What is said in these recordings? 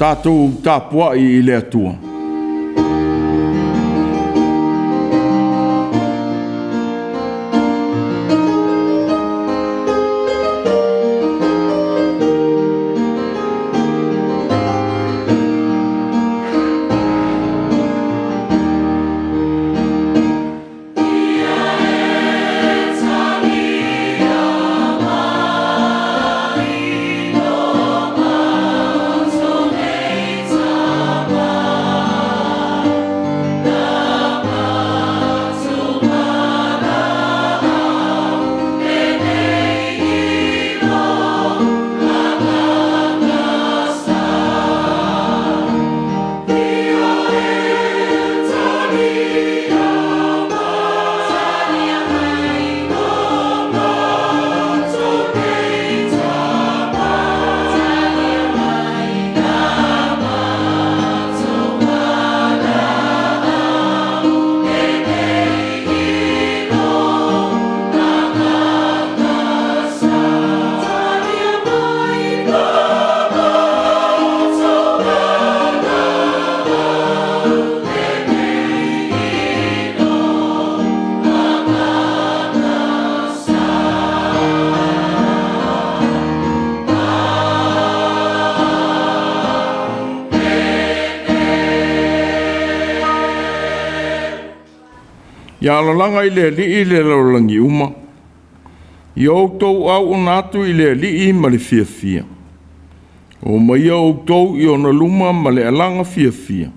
Tatou tapuai i le Atua. Ia alalaga i le Alii le lalolagi uma, ia outou auauna atu i le Alii ma le fiafia. Omaia outou i ona luma ma le alaga fiafia.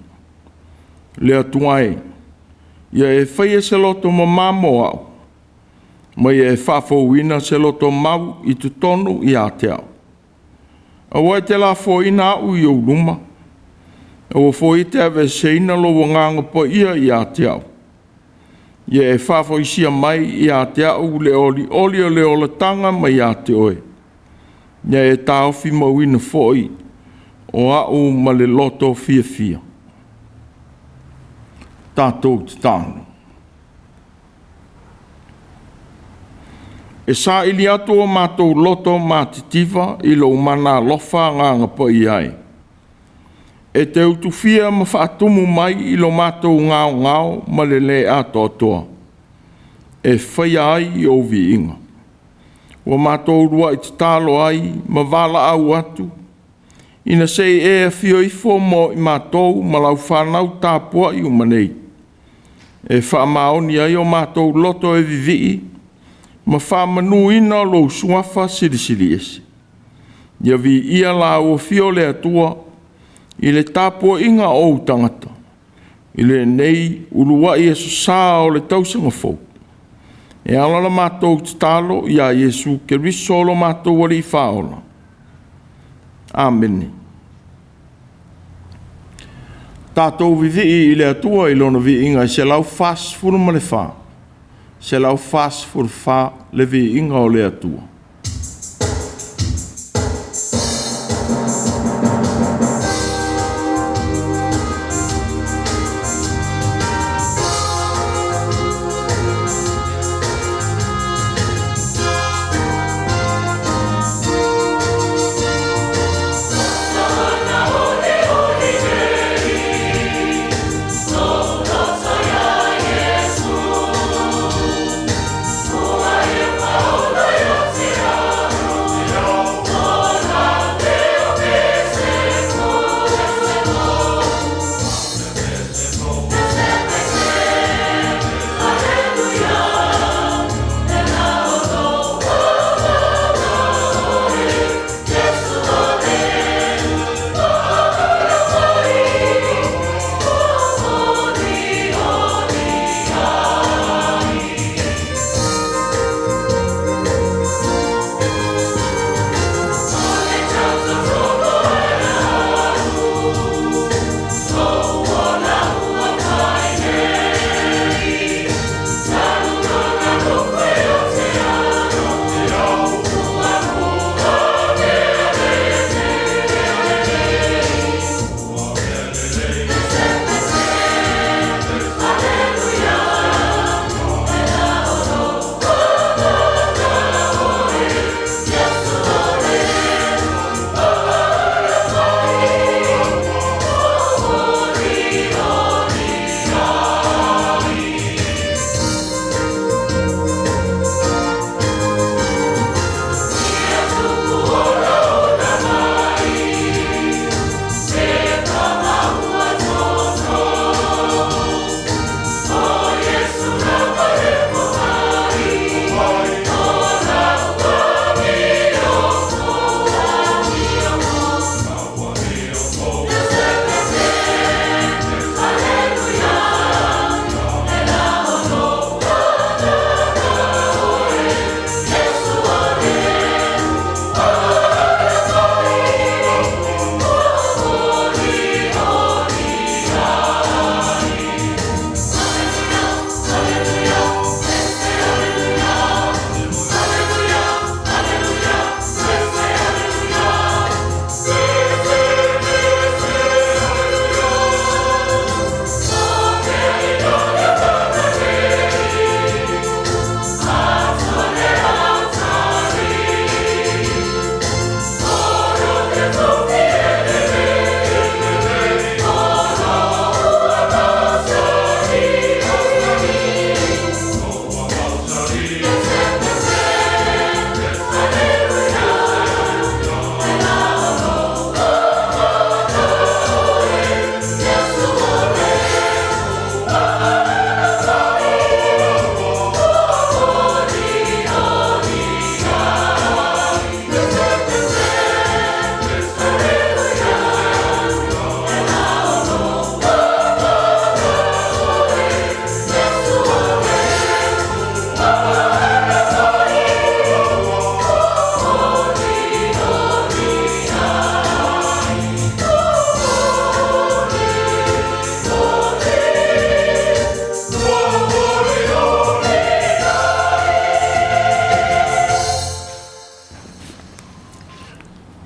Le Atua e, ia e faia se loto mama mo au, ma ia e faafouina se loto mau i totonu ia te au. Aua e te lafoaina au i ou luma, aua foi e te aveeseina lou Agaga Paia ia te au. Ia e faafoisia mai ia te au le olioli o le olataga mai ia te oe, ia e taofi mauina foi o au ma le loto fiafia. Tatou tatalo. E saili atu o matou loto matitiva i lou mana alofa agaga paia e, e te utufia ma faatumu mai i lo matou gaogao ma le le atoatoa, e faia ai ou viiga. Ua matou uluai tatalo ai ma valaau atu, ina se i e afio ifo mo i matou ma lau fanau tapuai uma nei, e faamaoni ai o matou loto e vivii ma faamanuina lou Suafa Silisili Ese. Ia viia lau afio le Atua i le tapuaiga a ou tagata, i lenei uluai aso sa o le tausaga fou, e ala la matou tatalo ia Iesu Keriso lo matou Alii Faaola. Amene. Tatou vivii i le Atua i Lona viiga e 144, 144 le viiga o le Atua.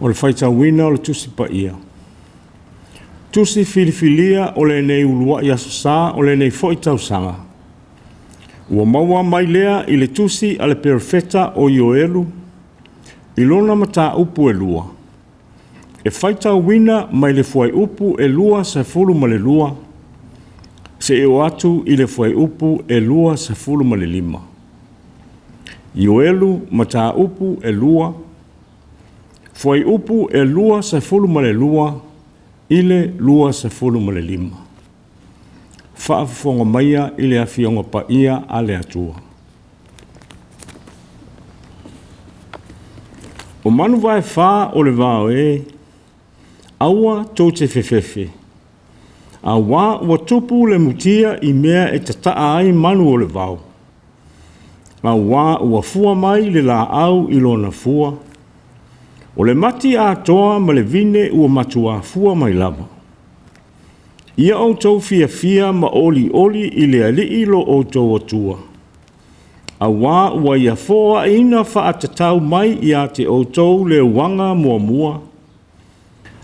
O le faitauina o le Tusi Paia. Tusi filifilia o lenei uluai Aso Sa o lenei foi tausaga. Ua maua mai lea i le tusi a le Perofeta o Ioelu i lona mataupu e 2, e faitauina mai le fuaiupu e 22 seia oo atu i le fuaiupu e 25. Ioelu mataupu e 2, fuaiupu e 22 i le 25. Faafofoga maia i le Afioga Paia a le Atua. O manu vaefa o le vao e, aua tou te fefefe, auā ua tupu le mutia i mea e tataa ai manu o le vao, auā ua fua mai le laau i lona fua, o le mati atoa ma le vine ua matuā fua mai lava. Ia outou fiafia ma olioli i le Alii lo outou Atua, auā ua ia foaina faatatau mai ia te outou le uaga muamua,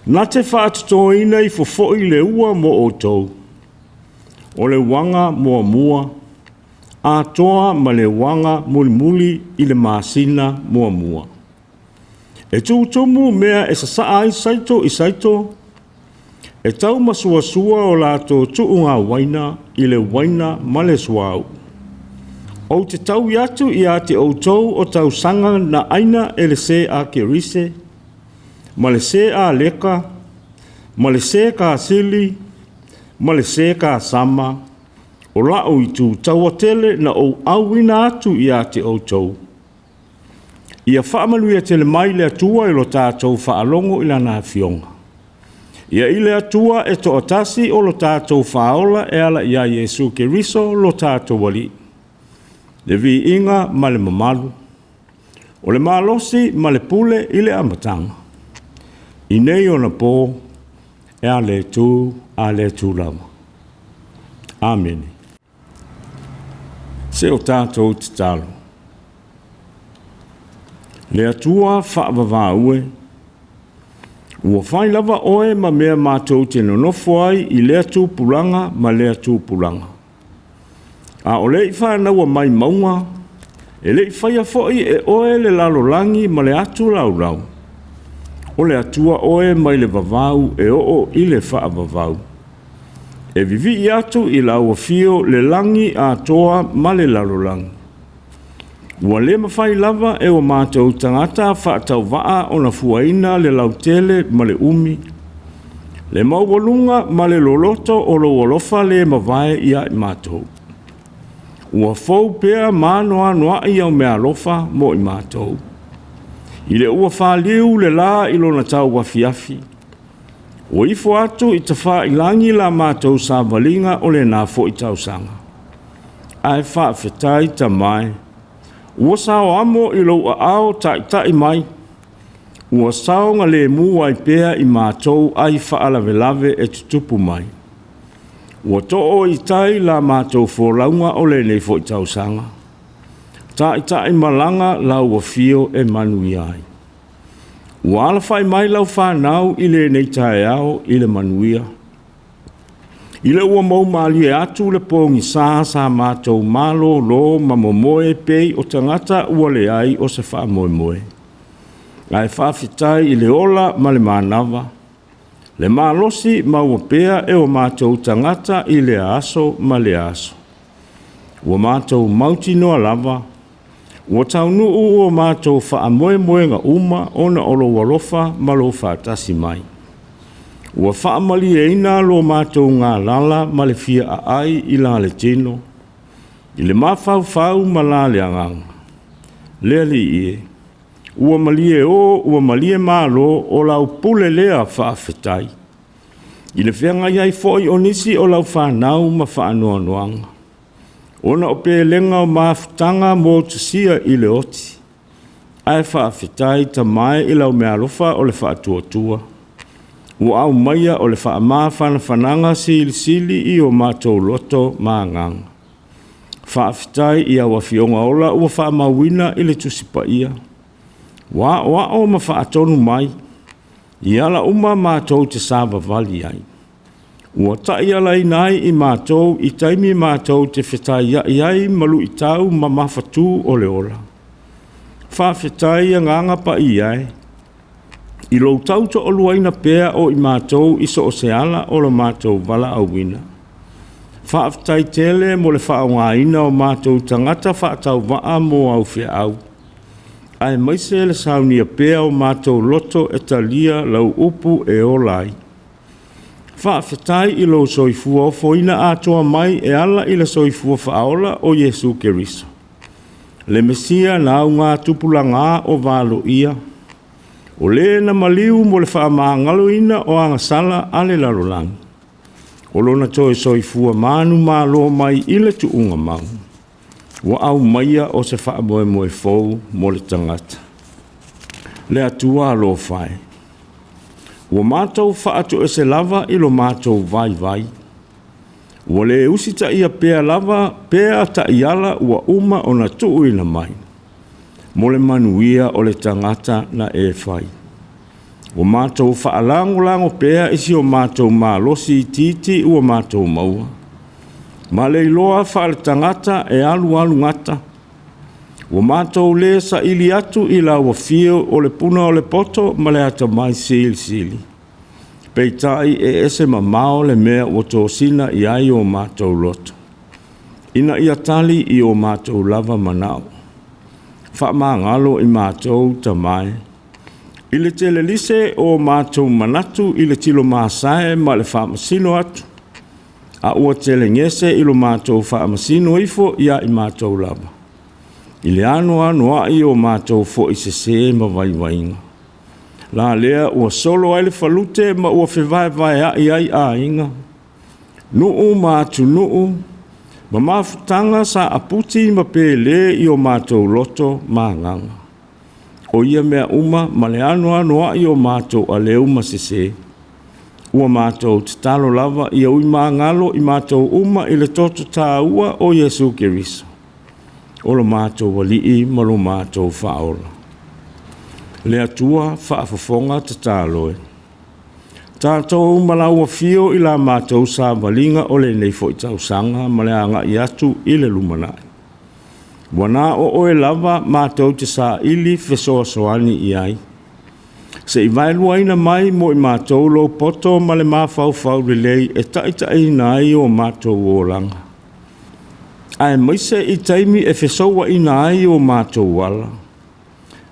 na te faatotoina ifo foi le ua mo outou, o le uaga muamua, atoa ma le uaga mulimuli i le masina muamua. E tutumu mea e sasaa ai saito i saito, e taumasuasua o latou tuuga uaina i le uaina ma le suauu. Ou te taui atu ia te outou o tausaga na aina e le se a Kerise, ma le se a Leka, ma le se kasili, ma le se kasama, o la'u itu taua tele na ou auina atu ia te outou. Ia faamanuia tele mai le Atua i lo tatou faalogo i lana afioga. Ia i le Atua e toatasi o lo tatou faaola e ala ia Iesu Keriso lo tatou Alii, le viiga ma le mamalu, o le malosi ma le pule i le amataga, i nei ona po, e a le tu, a le tu lava. Amene. Se o tatou tatalo. Le Atua faavavau e, ua fai lava oe ma mea matou te nonofo ai i lea tupulaga ma lea tupulaga. A o le i fanau mai mauga, e le i faia foi e oe le lalolagi ma le atu laulau. O le Atua oe mai le vavau e oo i le faavavau. E vivii atu i lau afio le lagi atoa ma le lalolagi. Ua le mafai lava e o matou tagata faatauvaa ona fuaina le lautele ma le umi, le maualuga ma le loloto o lou alofa le mavae ia i matou. Ua fou pea ma anoanoai au meaalofa mo i matou. I le ua faliu le la i lona tau afiafi, ua ifo atu i tafailagi la matou savaliga o lena foi tausaga. Ae faafetai tamae, ua saoamo i lou aao taitai mai, ua saogalemu ai pea i matou ai faalavelave e tutupu mai. Ua too i tai la matou folauga o lenei foi tausaga. Taitai malaga lau afio e manuia ai. Ua alafai mai lau fanau i lenei taeao i le manuia. I le ua moumalie atu le pogisa sa matou malolo ma momoe pei o tagata ua leai o se faamoemoe. Ae faafetai i le ola ma le manava, le malosi maua pea e o matou tagata i lea aso ma lea aso. Ua matou mautinoa lava, ua taunuu o matou faamoemoega uma ona o lou alofa ma lou faatasi mai. Ua faamalieina lo matou galala ma le fia aai i la le tino, i le mafaufau ma la le agaga. Le Alii e, ua malie o, ua malie malo o lau pule lea faafetai. I le feagai ai foi o nisi o lau fanau ma faanoanoaga, ona o pelega o mafutaga motusia i le oti, ae faafetai tamae i lau meaalofa o le faatuatua, ua aumaia o le faamafanafanaga silisili i o matou loto ma agaga. Faafetai i au afioga ola ua faamauina i le Tusi Paia, ua aoao ma faatonu mai, I ala uma matou te savavali ai. Ua ta'ialaina ai i matou i taimi matou te fetaia'i ai ma lu'itau ma mafatū o le ola. Faafetai Agaga Paia e, i lou tau to'aluaina pea o i matou i so o se ala o lo matou valaauina. Faafetai tele mo le faaaogaina o matou tagata faatauva'a mo au feau, aemaise le saunia pea o matou loto e talia lau upu e ola ai. Faafetai i lou soifua ofoina atoa mai e ala i le soifua faaola o Iesu Keriso, le Mesia na augatupulagā o valoia, o le na maliu mo le faamagaloina o agasala a le lalolagi, o lona toe soifua manumalo mai i le tuuga mau, ua aumaia o se faamoemoe fou mo le tagata. Le Atua alofa e, ua matou faatoese lava i lo matou vaivai, ua le usitaia pea lava pea ta'iala ua uma ona tuuina mai, mo le manuia o le tagata na e fai. Ua matou faalagolago pea i si o matou malosi itiiti ua matou maua, ma le iloa faaletagata e alualu gata. Ua matou lē saili atu i lau afio o le puna o le poto ma le atamai silisili, peitai e ese mamao le mea ua tosina i ai o matou loto, ina ia tali i o matou lava manao. Faamagalo i matou Tama e, i le telelise o matou manatu i le tilomasae ma le faamasino atu, a ua telegese i lo matou faamasino ifo iā i matou lava, i le anoanoai o matou foi sesē ma vaivaiga. La lea ua solo ai le falute ma ua fevaevaea'i ai aiga, nuu ma atunuu, ma mafutaga sa aputi ma pelē i o matou loto ma agaga. O ia mea uma ma le anoanoai o matou aleu ma sesē, ua matou tatalo lava ia ui magalo i matou uma i le toto tāua o Iesu Keriso, o lo matou Alii ma lo matou Faaola. Le Atua faafofoga tatalo e, tatou ma lau afio i la matou savaliga o lenei foi tausaga ma le aga'i atu i le lumanai. Ua na o oe lava matou te saili fesoasoani i ai, se'i vaeluaina mai mo i matou lou poto ma le mafaufau lelei e taita'iina ai o matou olaga, aemaise i taimi e fesouaina ai o matou ala,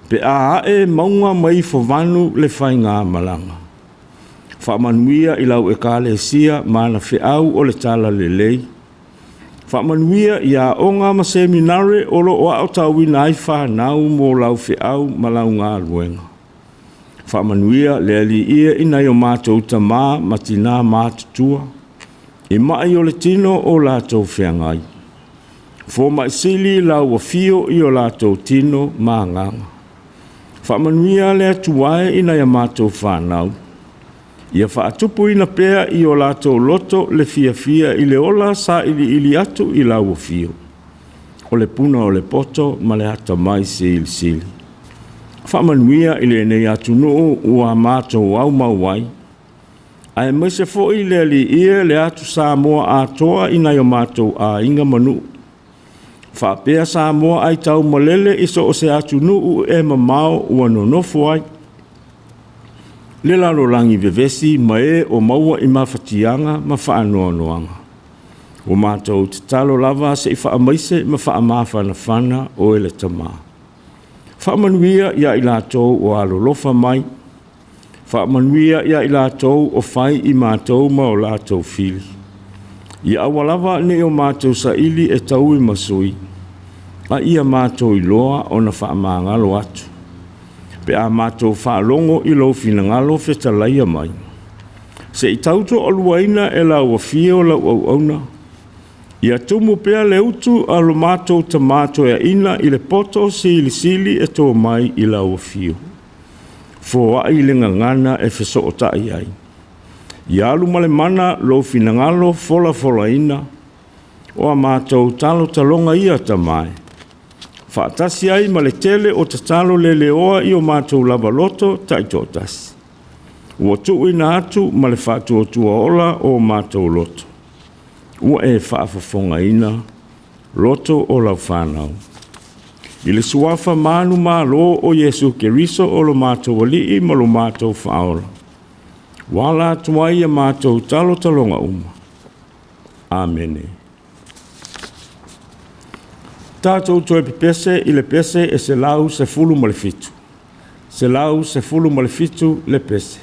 pe a ae mauga ma ifovanu le faigamalaga. Faamanuia i lau Ekalesia ma ana feau o le talalelei. Faamanuia i aoga ma seminare o loo aotauina ai fanau mo lau feau ma lau galuega. Faamanuia le Alii ia i nai o matou tamā ma tinā matutua i mai o le tino o latou feagai. Foma'i sili lau afio i o latou tino ma agaga. Faamanuia le Atua e i nai a matou fanau, ia faatupuina pea i o latou loto le fiafia i le ola sailiili atu i lau afio, o le puna o le poto ma le atamai silisili. Faamanuia i lenei atunuu ua matou aumau ai, aemaise foi le Alii e le atu Samoa atoa i nai o matou aiga ma nuu, faapea Samoa aitaumalele i so o se atunuu e mamao ua nonofo ai, le lalolagi vevesi ma e o maua i mafatiaga ma faanoanoaga. Ua matou tatalo lava se'i faamaise ma faamafanafana oe le Tamā. Faamanuia ia i latou o alolofa mai, faamanuia ia i latou o fai i matou ma o latou fili. Ia aua lava ne i o matou saili e taui ma sui, a ia matou iloa ona faamagalo atu, pe a matou faalogo i lou finagalo fetalaia mai. Se'i tautoaluaina e lau afio lau auauna, ia tumu pea le utu a lo matou Tamā Toeaina i le poto silisili e to mai i lau afio. Foai le gagana e fesootai ai. Ia alu ma le mana lou finagalo folafolaina, o a matou talotaloga ia Tamā e, faatasi ai ma le tele o tatalo leleoa i o matou lava loto taitoatasi. Ua tuuina atu ma le faatuatua ola o matou loto, ua e faafofogaina loto o lau fanau. I le suafa manumalo o Iesu Keriso o lo matou Alii ma lo matou Faaola, ua ala atu ai ia matou talotaloga uma. Amene. Tatou toe pepese i le pese e 117. 117 le pese.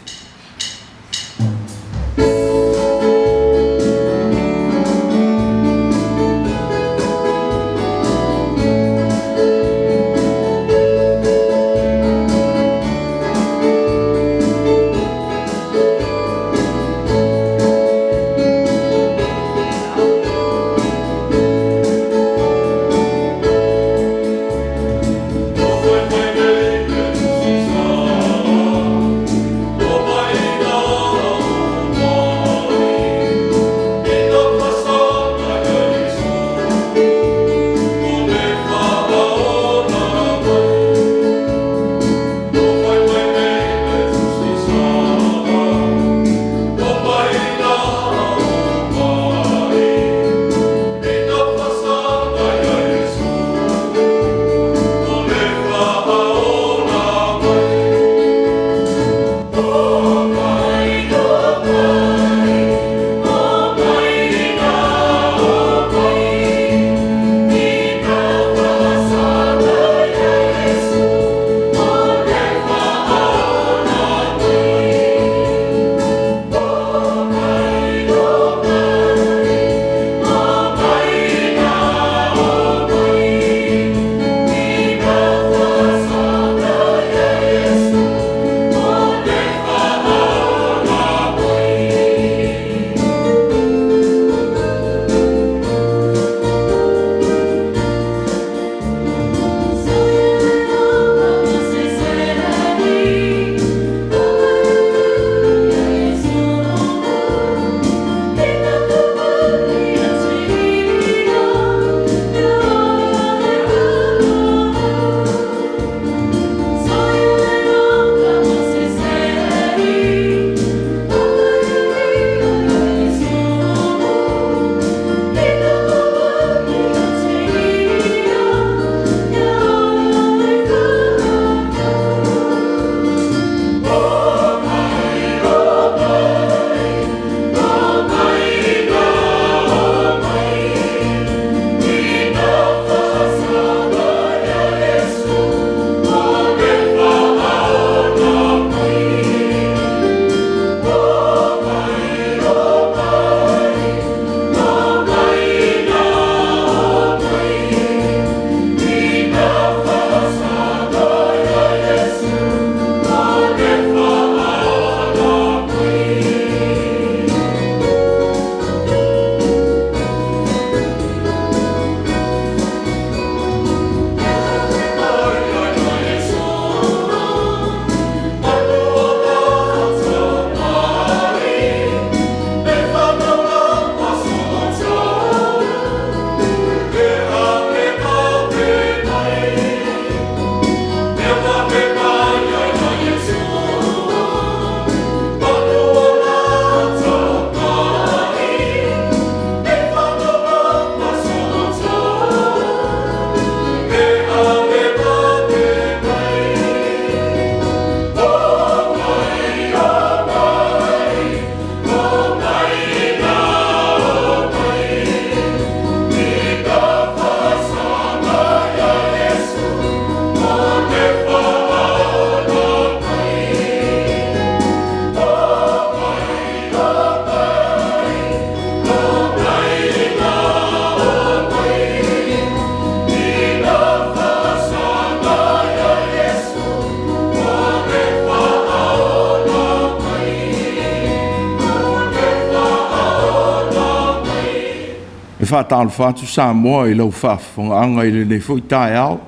E faatalofa atu Samoa i lau faafofogaaga i lenei foi taeao,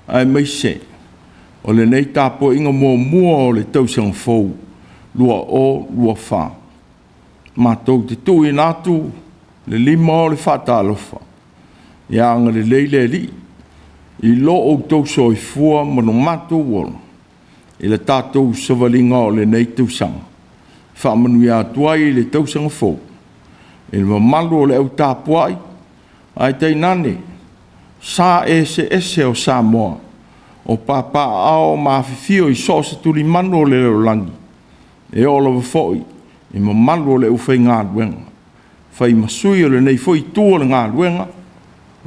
aemaise o lenei tapuaiga muamua o le tausaga fou 2024. Matou te tuuina atu le lima o le faatalofa, ia agalelei le Alii i lo outou soifua ma lo matou ola. i le tatou savaliga o lenei tausaga. Faamanuia atu ai i le tausaga fou i le mamalu o le au tapuai, ae tainane sa eseese o Samoa o papaaao ma afifio i so o se tulimanu o le lalolagi, e oo lava foi i mamalu o le aufaigaluega, fai ma sui o lenei foi itu o le galuega,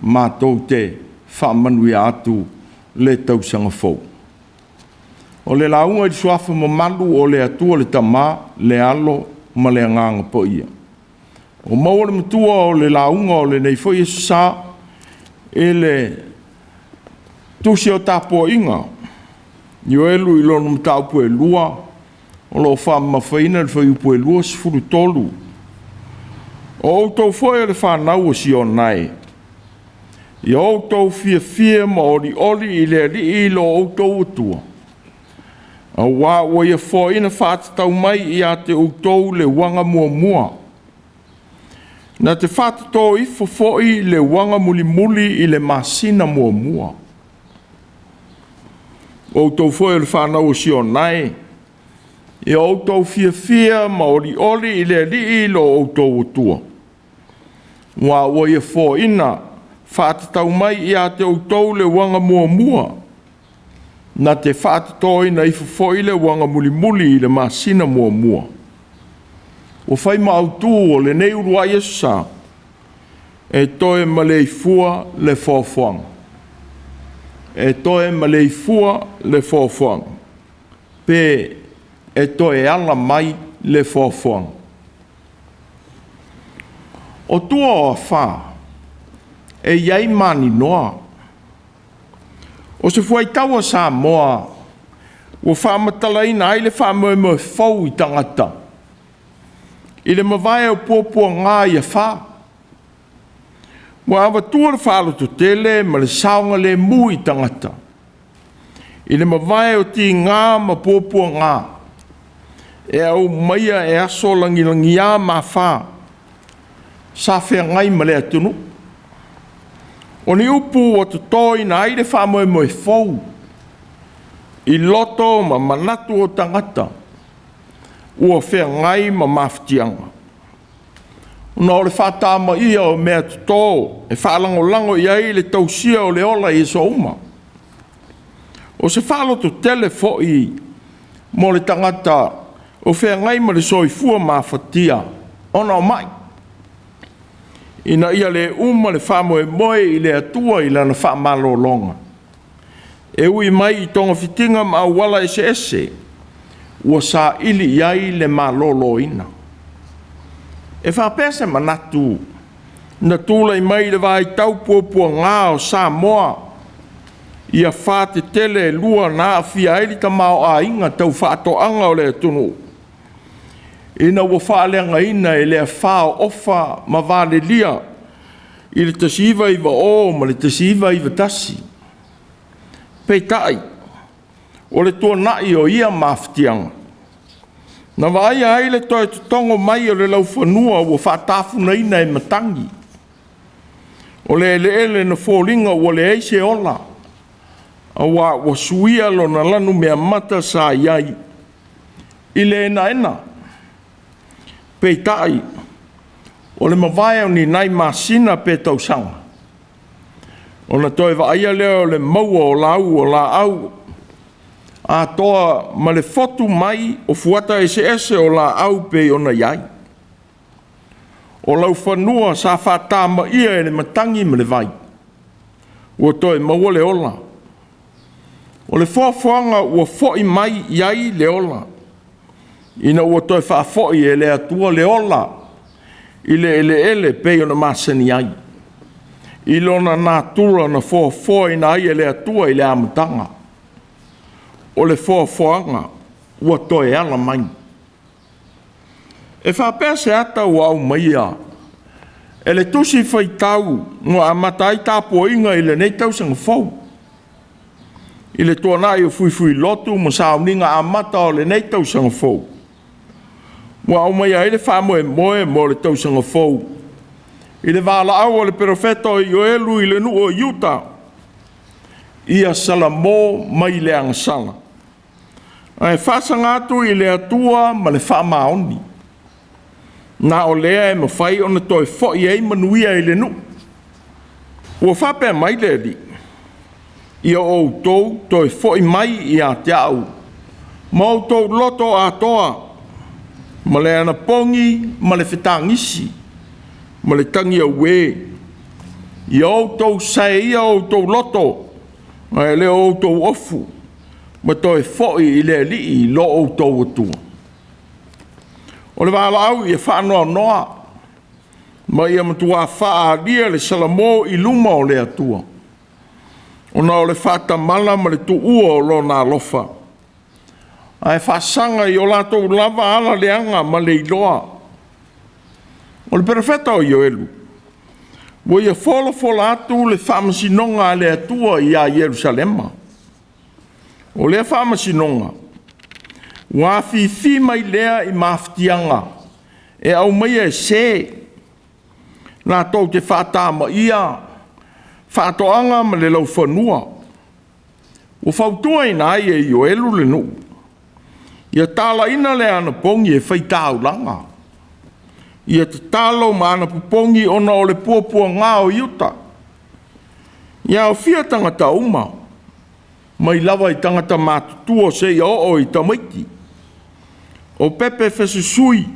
matou te faamanuia atu le tausaga fou. O le lauga i le suafa mamalu o le Atua le Tama, le Alo ma le Agaga Paia. Ua maua le matua o le lauga o lenei foi Aso Sa i le tusi o tapuaiga Ioelu i lona mataupu e 2, o lo o faamamafaina le fuaiupu e 23. O outou foi o le fanau o Siona e, ia outou fiafia ma olioli i le Alii lo outou Atua, aua ua ia foaina faatatau mai ia te outou le uaga muamua. Na te faatotō ifo foi le uaga mulimuli i le masina muamua. O outou foi o le fanau o Siona e, ia outou fiafia ma olioli i le Alii lo outou Atua, aua ua ia foaina faatatau mai ia te outou le uaga muamua, na te faatotōina ifo foi le uaga mulimuli i le masina muamua. Ua fai ma autu o lenei uluai Aso Sa, e toe maleifua le foafoaga. E toe maleifua le foafoaga, pe e toe ala mai le foafoaga. O tua o afa, e i ai maninoa. O se fuaitau a Samoa ua faamatalaina ai le faamoemoe fou i tagata i le mavae o puapuaga i afa. Ua avatua le faalototele ma le saogalemu i tagata i le mavae o tiga ma puapuaga e aumaia e aso lagilagia ma afa sa feagai ma le atunuu. O ni upu ua totoina ai le faamoemoe fou i loto ma manatu o tagata ua feagai ma mafatiaga, ona o le faatamaia o mea toto e faalagolago i ai le tausia o le ola i aso uma. O se faalototele foi mo le tagata o feagai ma le soifua mafatia ona o mai, ina ia le uma le faamoemoe i le Atua i lana faamalologa, e ui mai i togafitiga ma auala eseese ua saili i ai le maloloina. E faapea se manatu na tulai mai i le vaitau puapuaga o Samoa i afa tetele e lua na aafia ai le tamaoaiga tau faatoaga o le atunuu, ina ua faaleagaina e le afa o Ofa ma Valelia i le 1990 ma le 1991. Peitai, o le tuanai o ia mafatiaga, na vaaia ai le toe totogo mai o le laufanua ua faatafunaina e matagi. O le eleele na foliga ua leai se ola, aua ua suia lona lanumeamata sa i ai i le enaena. Peitai, o le mavae o ni nai masina pe tausaga, ona toe vaaia lea o le maua o lau o laau atoa ma le fotu mai o fuata eseese o laau pei ona i ai. O laufanua sa faatamaia e le matagi ma le vai, ua toe maua le ola. O le foafoaga ua foi mai i ai le ola, ina ua toe faafoi e le Atua le ola i le eleele pei ona masani ai, i lona natura na foafoaina ai e le Atua i le amataga. O le foafoaga ua toe ala mai. E faapea se ata ua aumaia e le tusi faitau ua amata ai tapuaiga i lenei tausaga fou, i le tuanai o fuifuilotu ma sauniga amata o lenei tausaga fou, ua aumaia ai le faamoemoe mo le tausaga fou i le valaau a le perofeta o Ioelu i le nuu o Iuta, ia salamo mai le agasala. Ae faasaga atu i le Atua ma le faamaoni, na o lea e mafai ona toe foi ai manuia i le nuu. Ua faapea mai le Alii, ia outou toe foi mai ia te au ma outou loto atoa, ma le anapogi ma le fetagisi ma le tagi auē. Ia outou saeia outou loto, ae le o outou ofu, ma toe foi i le Alii lo outou Atua. O le valaau ia faanoanoa ma ia matua faaalia le salamo i luma o le Atua, ona o le faatamala ma le tuua o Lona alofa, ae faasaga i o latou lava ala leaga ma le iloa. O le perofeta o Ioelu, ua ia folafola atu le faamasinoga a le Atua ia Ierusalema. O lea faamasinoga, ua afifi mai lea i mafatiaga e aumaia e se, latou te faatamaia faatoaga ma le laufanua. Ua fautuaina ai e Ioelu le nuu, ia talaina le anapogi e faitaulaga, ia tatalo ma anapopogi ona o le puapuaga o Iuta. Ia aofia tagata uma, mai lava i tagata matutua seia oo i tamaiti. O pepe fesusui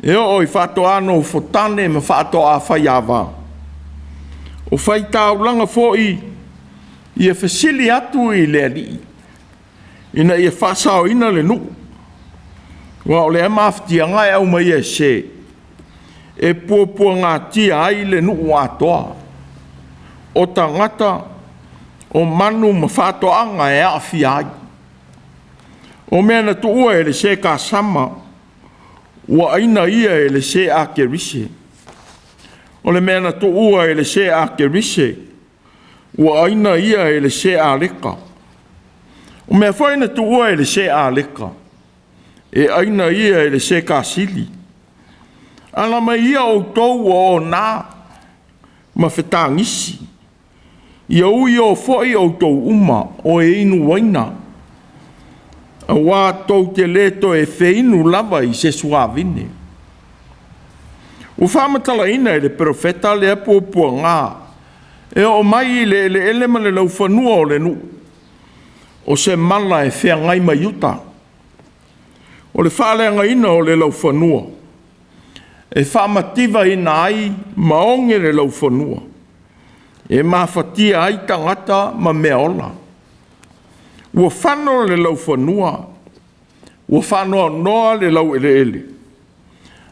e oo i faatoa nofotane ma faatoa faiava. O faitaulaga foi ia fesili atu i le Alii, ina ia faasaoina le nuu, aua o lea mafatiaga e aumaia e se, e puapuagatia ai le nuu atoa, o tagata, o manu ma faatoaga e aafia ai. O mea na tuua e le se kasama, ua aina ia e le se Akerise. O le mea na tuua e le se Akerise, ua aina ia e le se Aleka. O mea foi na tuua e le se Aleka, e aina ia e le se Kasili. Ala mai ia outou ua ona ma fetagisi, ia uio foi outou uma o e inu uaina, auā tou te le toe feinu lava i se suavine. Ua faamatalaina e le perofeta lea puapuaga e oo mai i le eleele ma le laufanua o le nuu, o se mala e feagai ma Iuta. O le faaleagaina o le laufanua, e faamativaina ai ma oge le laufanua, e mafatia ai tagata ma meaola. Ua fano le laufanua, ua faanoanoa le laueleele,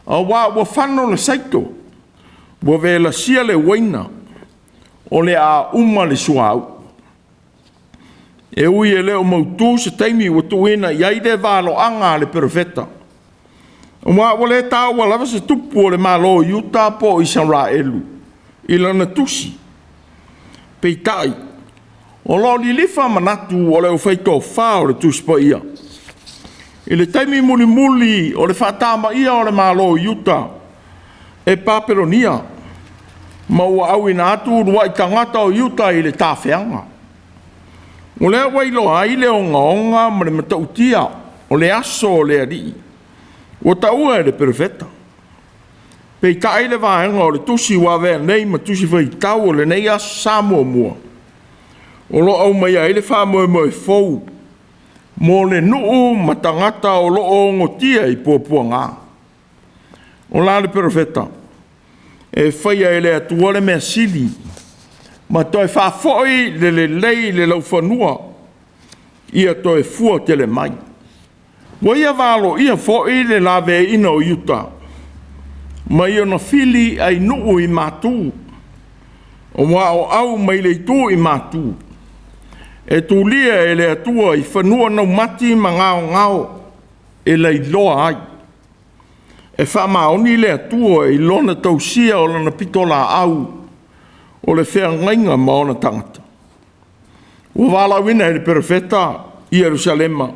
auā ua fano le saito, ua velasia le uaina, o le a uma le suauu. E ui e le o mautu se taimi ua tuuina i ai le valoaga a le perofeta, aua ua le taua lava se tupu o le Malo o Iuta po o Isaraelu i lana tusi. Peitai, o lo o lilifa manatu o le aufaitofa o le Tusi Paia i le taimi mulimuli o le faatamaia o le Malo o Iuta e Papelonia, ma ua auina atu uluai tagata o Iuta i le tafeaga. O lea ua iloa ai le ogaoga ma le matautia o le aso o le Alii, ua taua e le perofeta. Peitai le vaega o le tusi ua avea nei ma tusi faitau o lenei Aso Sa muamua, o lo o aumaia ai le faamoemoe fou mo le nuu ma tagata o lo o ogotia i puapuaga. O la le perofeta, e faia e le Atua le mea sili, ma toe faafoi le lelei i le laufanua, ia toe fua tele mai. Ua ia valoia foi le laveaiina o Iuta, mai ona fili ai nuu i matu, aua o au mai le itu i matu, e tulia e le Atua i fanua naumati ma gaogao e lailoa ai. E faamaoni le Atua i lona tausia o lona pitolaau o le feagaiga ma ona tagata. Ua valaauina e le perofeta Ierusalema,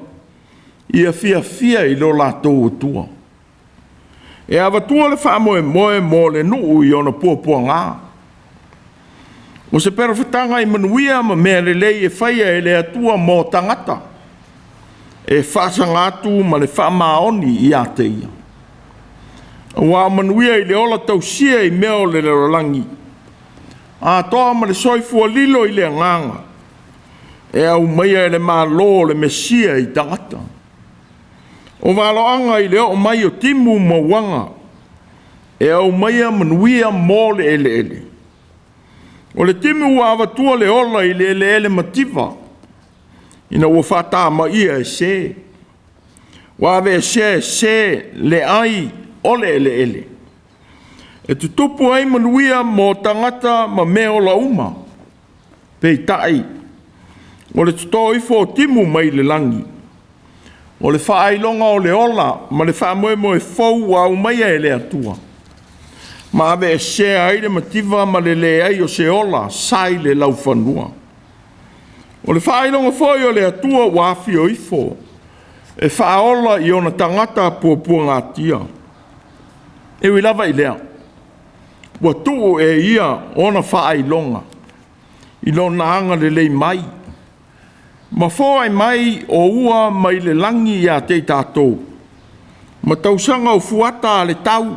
ia fiafia i lo latou Atua. E avatua le faamoemoe mo le nuu i ona puapuaga. O se perofetaga i manuia ma mea lelei e faia e le Atua mo tagata. e faasaga atu ma le faamaoni ia te ia. Aua o manuia i le ola tausia i mea o le lalolagi, atoa ma le soifua lilo i le agaga, e aumaia e le Malo o le Mesia i tagata. O valoaga i le oo mai o timu ma uaga, e aumaia manuia mo le eleele. O le timu ua avatua le ola i le eleele mativa, ina ua faatamaia e se. Ua aveesea e se le ai o le eleele. E tutupu ai manuia mo tagata ma mea ola uma. Peitai, o le toto ifo o timu mai le lagi, o le faailoga o le ola ma le faamoemoe fou ua aumaia e le Atua, ma aveesea ai le mativa ma le leai o se ola sa i le laufanua. O le faailoga foi o le Atua ua afio ifo e faaola i ona tagata puapuagatia. E ui lava i lea, ua tuu e ia ona faailoga i lona agalelei mai, ma foai mai o ua mai le lagi ia te i tatou, ma tausaga o fuata a le tau,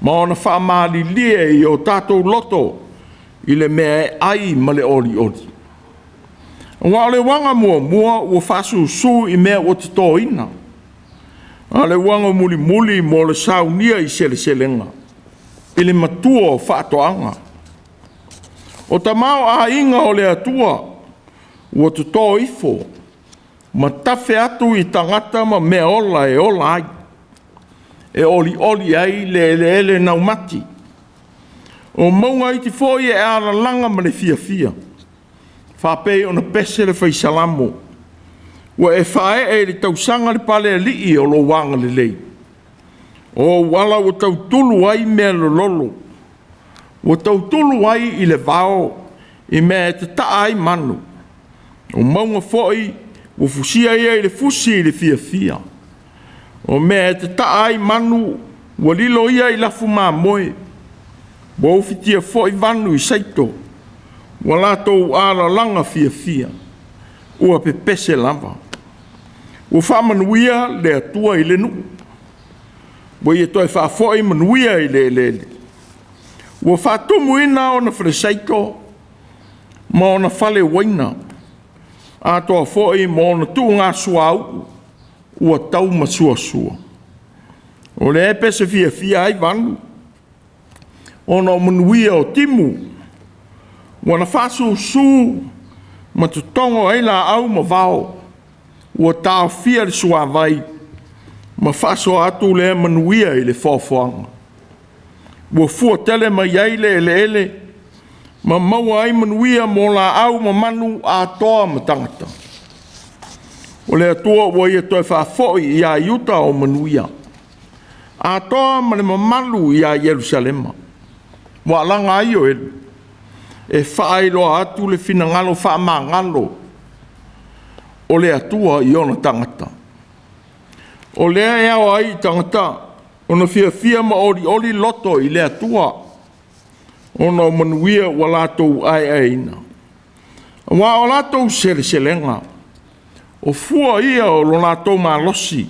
ma ona faamalilie i o tatou loto i le mea e ai ma le olioli. Aua o le uaga muamua ua faasusu i mea ua totoina, a o le uaga mulimuli mo le saunia i seleselega i le matua o faatoaga. O tamaoaiga o le Atua ua toto ifo ma tafe atu i tagata ma meaola e ola ai, e olioli ai le eleele naumati. O mauga iti foi e alalaga ma le fiafia, faapei ona pese le fai Salamo, ua e faaee i le tausaga le palealii o lou agalelei. O ou ala ua tautulu ai mea lololo, ua tautulu ai i le vao i mea e tataa ai manu. O mauga foi ua fusia ia i le fusi i le fiafia. O mea e tataa ai manu ua lilo ia i lafu mamoe, ua ufitia foi vanu i saito, ua latou alalaga fiafia, ua pepese lava. Ua faamanuia le Atua i le nuu, ua ia toe faafoi manuia i le eleele. Ua faatumuina ona falesaito ma ona fale uaina, atoa foi ma ona tuugasuauu ua taumasuasua. O lea e pese fiafia ai vanu, ona o manuia o timu, ua na faasusu ma totogo ai laau ma vao, ua taofia le suavai ma faasoa atu lea manuia i le foafoaga. Ua fua tele mai ai le eleele ma maua ai manuia mo laau ma manu atoa ma tagata. O le Atua ua ia toe faafoi ia Iuta o manuia, atoa ma le mamalu ia Ierusalema. Ua alaga ai Ioeli e faailoa atu le finagalo faamagalo o le Atua i ona tagata. O lea e ao ai i tagata ona fiafia ma olioli loto i le Atua, ona o manuia ua latou aeaeina. Aua o latou seleselega, o fua ia o lo latou malosi,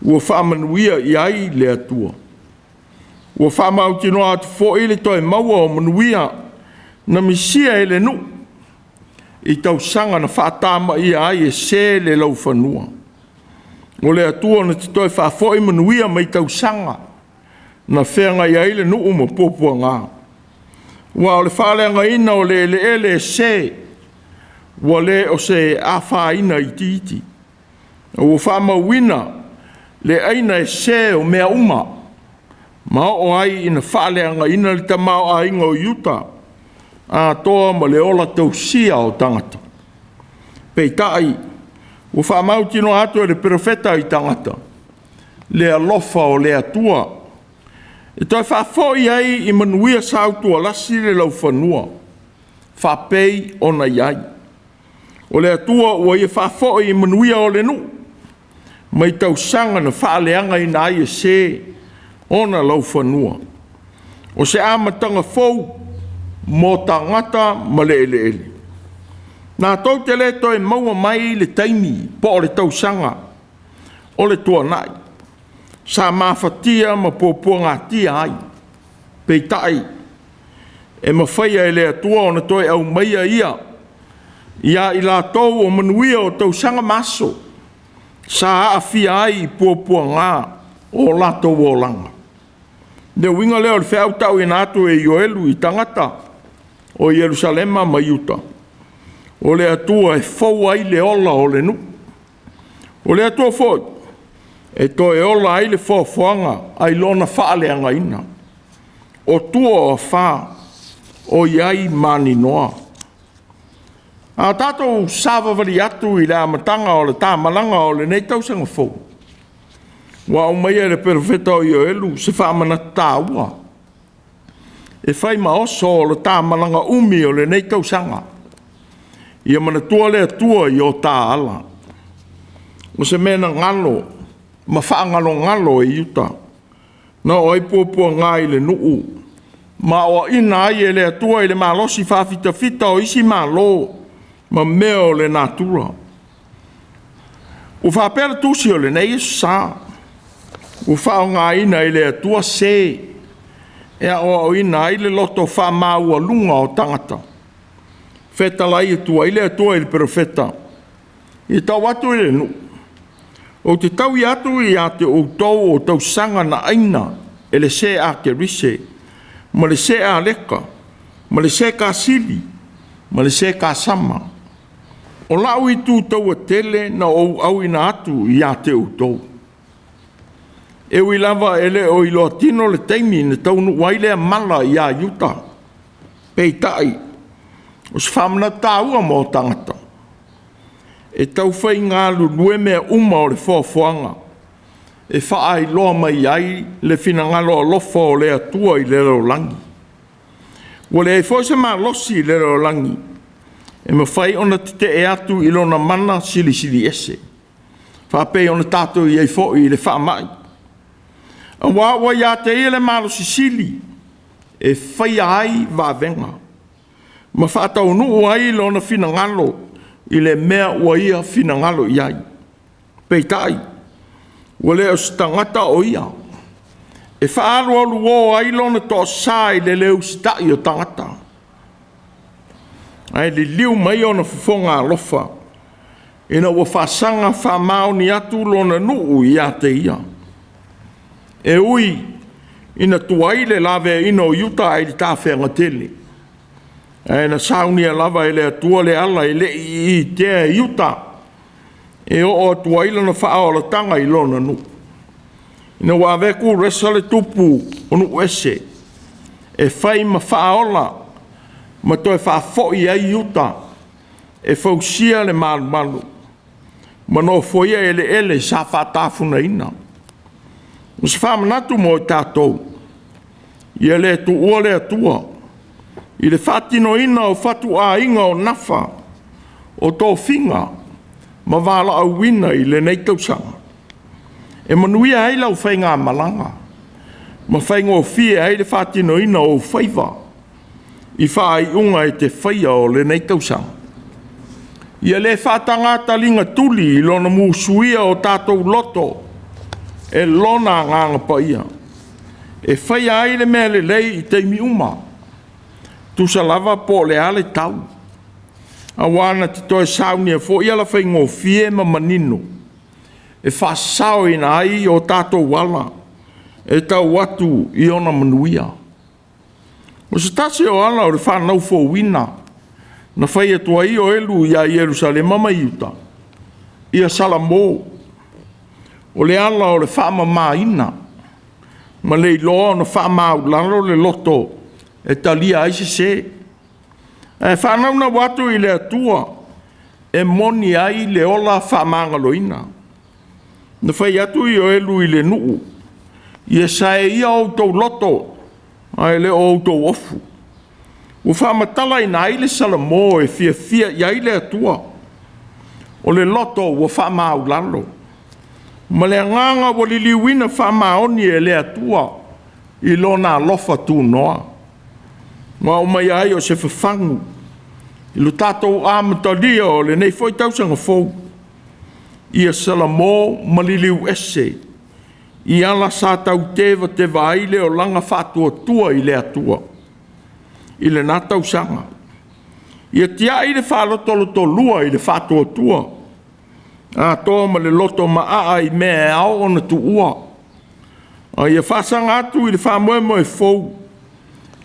ua faamanuia i ai le Atua. Ua faamautinoa atu foi le toe maua o manuia na misia e le nuu i tausaga na faatamaia ai e se le laufanua. O le Atua na te toe faafoi manuia mai tausaga na feagai ai le nuu ma puapuaga. Ua o le faaleagaina o le eleele e se, ua le o se afaina itiiti, ua faamauina le aina e se o mea uma, ma oo ai ina faaleagaina le tamaoaiga o Iuta, atoa ma le ola tausia o tagata. Peitai, ua faamautinoa atu e le perofeta i tagata le alofa o le Atua, e toe faafoi ai i manuia sautualasi le laufanua, faapei ona i ai. O le Atua ua ia faafoi i manuia o le nuu, mai tausaga na faaleagaina ai e se ona laufanua. O se amataga fou mo tagata ma le eleele. Natou te le toe maua mai le taimi po o le tausaga o le tuanai sa mafatia ma puapuagatia ai. Peitai, e mafaia e le Atua ona toe aumaia ia ia i latou o manuia o tausaga ma aso sa aafia ai i puapuaga o latou olaga. Le uiga lea o le feau tauina atu e Ioelu i tagata o Ierusalema ma Iuta, o le Atua e fou ai le ola o le nuu. O le Atua foi e toe ola ai le foafoaga ai lona faaleagaina. O tua o afa o i ai maninoa. A tatou savavali atu i le amataga o le tamalaga o lenei tausaga fou, ua aumaia e le perofeta o Ioelu se faamanatu taua e fai ma oso o le tamalaga umi o lenei tausaga. Ia manatua le Atua i o ta ala. O se mea na galo ma faagalogalo e Iuta, na oo ai puapuaga i le nuu ma aoaina ai e le Atua i le malosi faafitafita o isi malo ma mea o le natura. Ua faapea le tusi o lenei Aso Sa, ua faaaogaina e le Atua se e aoaoina ai le loto faamaualuga o tagata. Fetalai atu ai le Atua i le perofeta, ia tau atu i le nuu, ou te taui atu ia te outou o tausaga na aina e le se akerise, ma le se aleka, ma le se kasili, ma le se kasama. O lau itu taua tele na ou auina atu ia te outou. E ui lava e le o iloa tino le taimi na taunuu ai lea mala ia Iuta, peitai, o se faamanatu taua mo tagata, e taufai galulue mea uma o le foafoaga e faailoa mai ai le finagalo alofa o le Atua i le lalolagi. Ua leai foi se malosi i le lalolagi e mafai ona tetee atu i lona mana silisili ese, faapei ona tatou i ai foi i le faamai. Aua ua ia te ia le malosi sili e faia ai vavega ma faataunuu ai lona finagalo i le mea ua ia finagalo i ai. Peitai, ua le o se tagata o ia e faaalualuō ai lona toasa i le le usitai o tagata, ae liliu mai ona fofoga alofa ina ua faasaga faamaoni atu lona nuu ia te ia. E ui ina tuai le laveaiina o Iuta ae i le tafeaga tele, ae na saunia lava e le Atua le ala e le i itea e Iuta e oo atu ai lona faaolataga i lona nuu, ina ua avea Kuresa le tupu o nuu ese e fai ma faaola ma toe faafoi ai Iuta e fausia le malumalu ma nofoia eleele sa faatafunaina. O se faamanatu mo i tatou, ia le tuua le Atua i le faatinoina o fatuaiga o nafa, o tofiga ma valaauina i lenei tausaga, e manuia ai lau faigamalaga ma faigofie ai le faatinoina o ou faiva i faaiuga e te faia o lenei tausaga. Ia le faataga taliga tuli i lona musuia o tatou loto e lona Agaga Paia, e faia ai le mea lelei i taimi uma, tusa lava po o le a le tau, aua na te toe saunia foi ala faigofie ma manino e faasaoina ai o tatou ala e tau atu i ona manuia. O se tasi o ala o le fanau fouina na fai atu ai Ioelu ia Ierusalema ma Iuta, ia Salamo, o le ala o le faamamaina ma le iloa ona faamaualalo le loto e talia ai sese, ae faanaunau atu i le Atua e moni ai le ola faamagaloina. Na fai atu Ioelu i le nuu, ia sae ia outou loto, ae le o outou ofu. Ua faamatalaina ai le Salamo e fiafia i ai le Atua. O le loto ua faamaulalo, ma le agaga ua liliuina faamaoni e le Atua i lona alofa tunoa. Ua aumaia ai o se fafagu I lo tatou amatalia o lenei foi tausaga fou, ia salamo ma liliu ese i ala sa tautevateva ai le olaga faatuatua i le Atua i lena tausaga. Ia tiai le faalotolotolua i le faatuatua, atoa ma le loto maaa i mea e ao ona tuua, a ia faasaga atu i le faamoemoe fou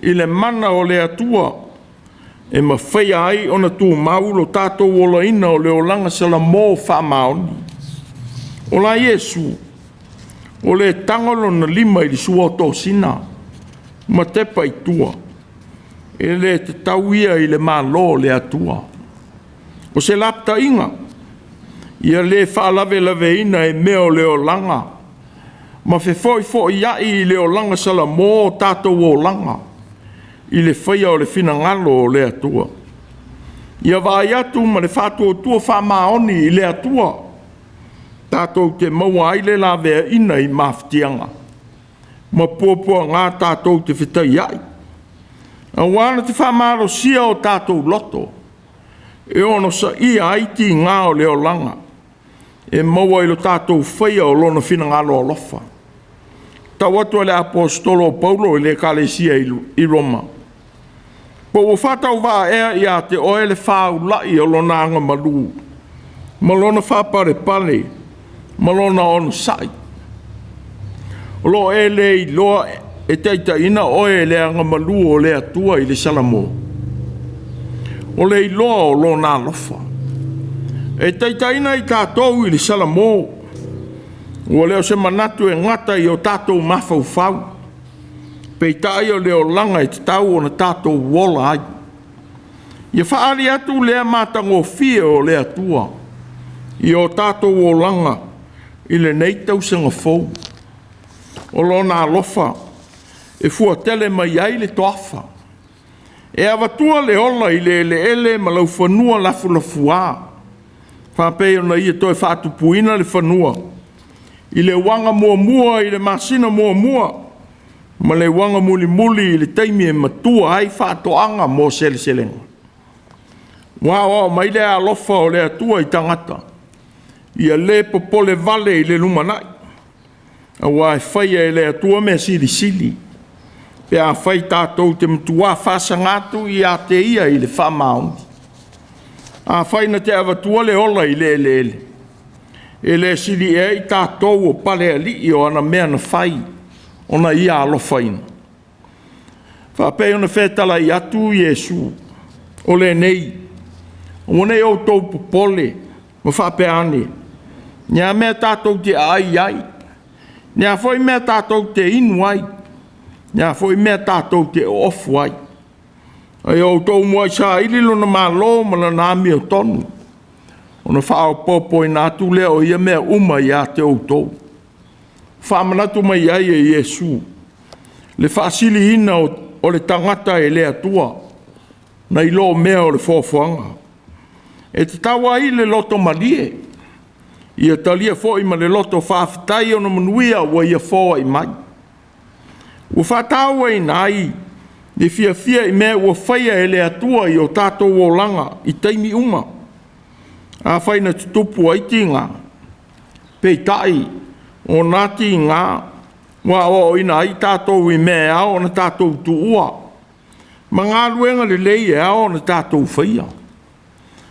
i le mana o le Atua e mafaia ai ona tumau lo tatou olaina o le olaga salamo faamaoni. O la Iesu, o le tago lona lima i le sua o tosina ma tepa i tua, e le tatau ia i le Malo o le Atua. O se lapataiga, ia le faalavelaveina e mea o le olaga ma fefoifoiai i le olaga salamo o tatou olaga i le faia o le finagalo o le Atua. Ia vaai atu ma le faatuatua faamaoni i le Atua, tatou te maua ai le laveaiina i mafatiaga ma puapuaga tatou te fetaiai, aua na te faamalosia o tatou loto e onosaia ai tiga o le olaga e maua i lo tatou faia o lona finagalo alofa. Tau atu a le Aposetolo o Paulo i le Ekalesia i Roma, po ua faatauvaa ea ia te oe le faulai o lona agamalu ma lona faapalepale ma lona onosai? O lo o e le iloa e taitaiina oe e le agamalu o le Atua i le Salamo, o le iloa o lona alofa. E taitaiina i tatou i le Salamo, ua le o se manatu e gata i o tatou mafaufau, peitai o le olaga e tatau ona tatou ola ai. Ia faaali atu lea matagofie o le Atua i o tatou olaga i lenei tausaga fou. O lona alofa e fuatele mai ai le toafa, e avatua le ola i le eleele ma laufanua lafulafuā, faapei ona ia toe faatupuina le fanua i le uaga muamua i le masina muamua ma le uaga mulimuli i le taimi e matua ai faatoaga mo seleselega. Ua aoao mai le alofa o le Atua i tagata, ia le popole vale i le lumanai, aua e faia e le Atua mea silisili, pe afai tatou te matuā faasaga atu ia te Ia i le faamaoni. Afai na te avatua le ola i le eleele, e le sili ea i tatou o palealii o ana mea na fai ona ia alofaina? Faapei ona fetalai atu Iesu, o lenei, aua ne i outou popole ma faapea ane, ni a mea tatou te aai ai, ni a foi mea tatou te inu ai, ni a foi mea tatou te oofu ai. A ia outou muai saili lona malo ma lana amiotonu, ona faaopoopoina atu lea o ia mea uma ia te outou. Faamanatu mai ai e Iesu le faasiliina o le tagata e le Atua nai lo mea o le foafoaga. E tatau ai le loto malie, ia talia foi ma le loto faafetai ona manuia ua ia foai mai. Ua faatauaina ai le fiafia i mea ua faia e le Atua i o tatou olaga i taimi uma. Afai na tutupu ai tiga, peitai o na tiga ua aoaoina ai tatou i mea e ao ona tatou tuua ma galuega lelei e ao ona tatou faia.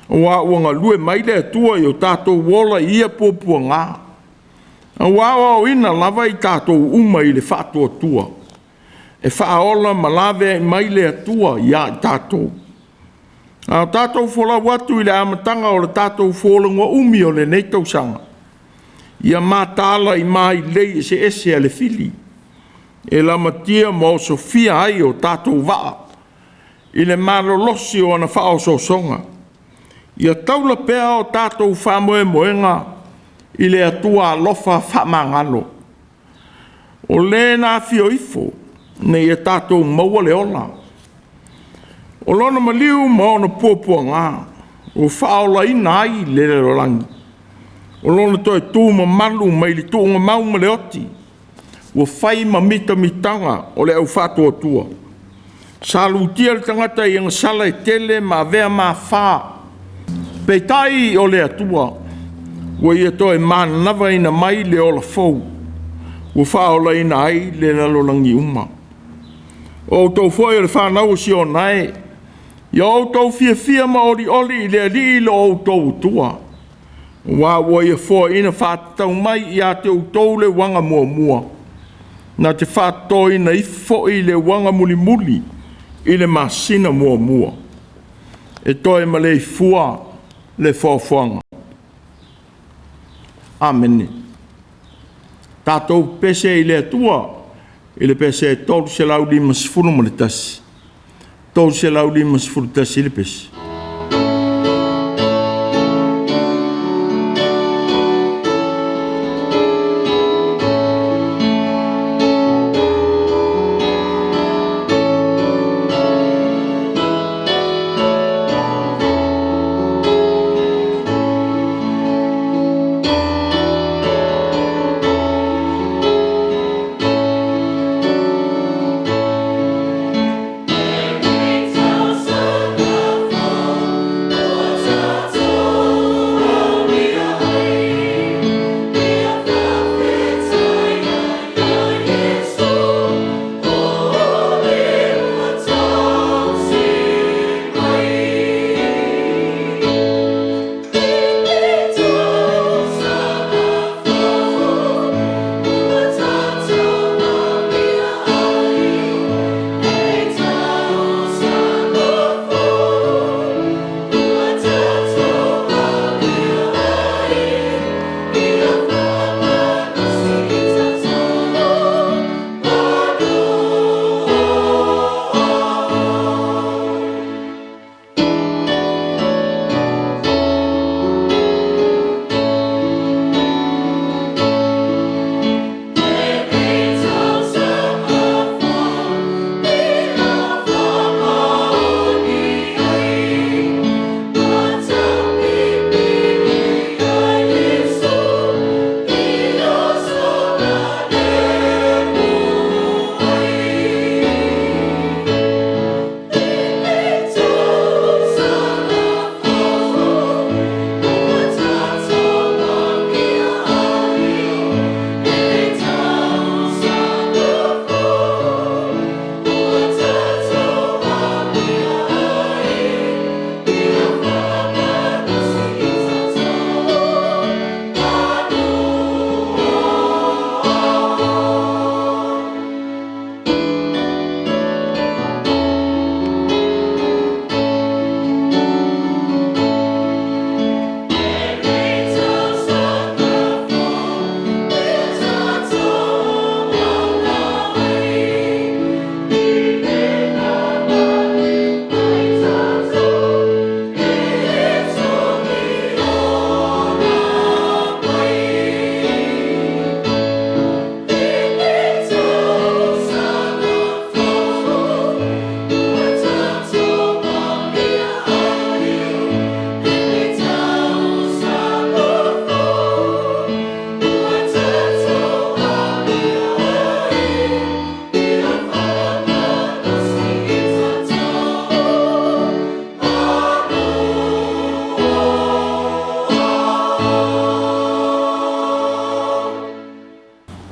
Aua ua galue mai le Atua i o tatou ola i ia puapuaga, ua aoaoina lava i tatou uma i le faatuatua e faaola ma laveai mai le Atua ia i tatou. A o tatou folau atu i le amataga o le tatou folauga umi o lenei tausaga, ia mataala i mailei eseese a le fili, e lamatia ma osofia ai o tatou vaa i le malolosi o ana faaosoosoga. Ia taula pea o tatou faamoemoega i le Atua alofa faamagalo, o le na afio ifo ina ia tatou maua le ola. O lona maliu ma ona puapuaga ua faaolaina ai le lalolagi. O lona toe tu mamalu mai le tuugamau ma le oti, ua fai ma mitamitaga o le aufaatuatua. Sa lutia le tagata i agasala e tele ma avea mafā. Peitai o le Atua, ua ia toe manavaina mai le ola fou, ua faaolaina ai le lalolagi uma. O outou foi o le fanau a Siona e, ia outou fiafia ma olioli i le Alii lo outou Atua, aua ua ia foaina faatatau mai ia te outou le uaga muamua, na te faatotoina ifo foi le uaga mulimuli i le masina muamua, e toe maleifua le foafoaga. Amene. Tatou pese i le Atua i le pese 351, 351 le pese.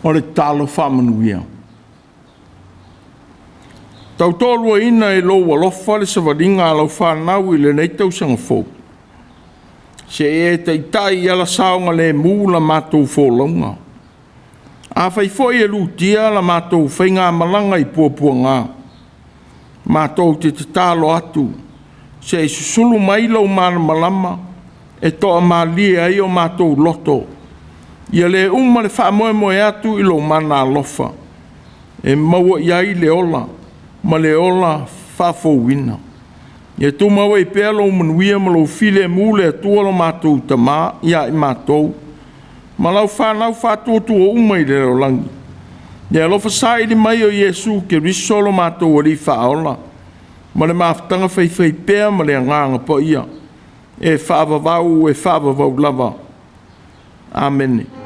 O le tatalo faamanuia. Tautoaluaina e lou alofa le savaliga a lau fanau i lenei tausaga fou, seia e taitai i ala saogalemu la matou folauga. Afai foi e lutia la matou faigamalaga i puapuaga, matou te tatalo atu se i susulu mai lou malamalama e toamalie ai o matou loto, ia le uma le faamoemoe atu i lou mana alofa, e maua i ai le ola ma le ola faafouina. Ia tumau ai pea lou manuia ma lou filemu le Atua lo matou Tama ia i matou, ma lau fanau faatuatua uma i le lalolagi. Ia alofa saili mai o Iesu Keriso lo matou Alii Faaola, ma le mafutaga faifaipea ma le Agaga Paia, e faavavau e faavavau lava. Amene.